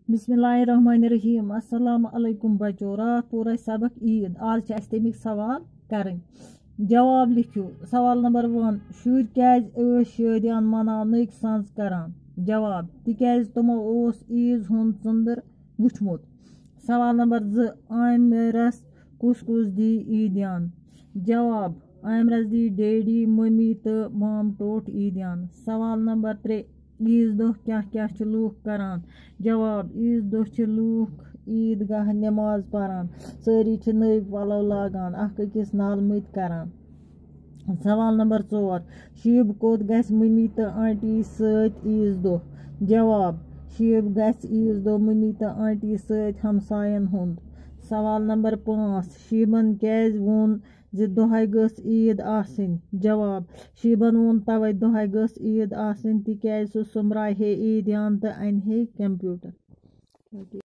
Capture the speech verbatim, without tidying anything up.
بسم اللہ الرحمن الرحیم۔ السلام علیکم بچو، راتھ پوٚر اَسہِ سبق عیٖد، آز چھِ اَسہِ تَمِکۍ سوال کَرٕنۍ۔ جواب لیکھِو۔ سوال نمبر ون، شُرۍ کیازِ ٲسۍ شٲدیان مناونٕکۍ سنٛز کران؟ جواب، تِکیازِ تِمو اوس عیٖز ہُنٛد ژٔنٛدٕر وُچھمُت۔ سوال نمبر زٕ، عامرس کُس کُس دی عیٖدیان؟ جواب، عامرس دی ڈیڈی، مٔمی تہٕ مام ٹوٹھ عیٖدیان۔ سوال نمبر ترٛےٚ، عیٖذ دۄہ کیٛاہ کیٛاہ چھِ لوٗکھ کران؟ جواب، عیٖذ دۄہ چھِ لوٗکھ عیٖد گاہ نٮ۪ماز پران، سٲری چھِ نٔوۍ پلو لاگان، اکھ أکِس نالہٕ مٔتۍ کران۔ سوال نمبر ژور، شیٖب کوٚت گژھِ مٔمی تہٕ آنٹی سۭتۍ عیٖذ دۄہ؟ جواب، شیٖب گژھِ عیٖذ دۄہ مٔمی تہٕ آنٹی سۭتۍ ہمساین ہُنٛد۔ سوال نمبر پانٛژھ، شیٖبن کیٛازِ ووٚن زِ دۄہے گٔژھ عیٖد آسٕنۍ؟ جواب، شیٖبن ووٚن توے دۄہے گٔژھ عیٖد آسٕنۍ، تِکیازِ سُہ سوٚمبراے ہے عیٖدیان تہٕ انہِ ہے کمپیوٹر۔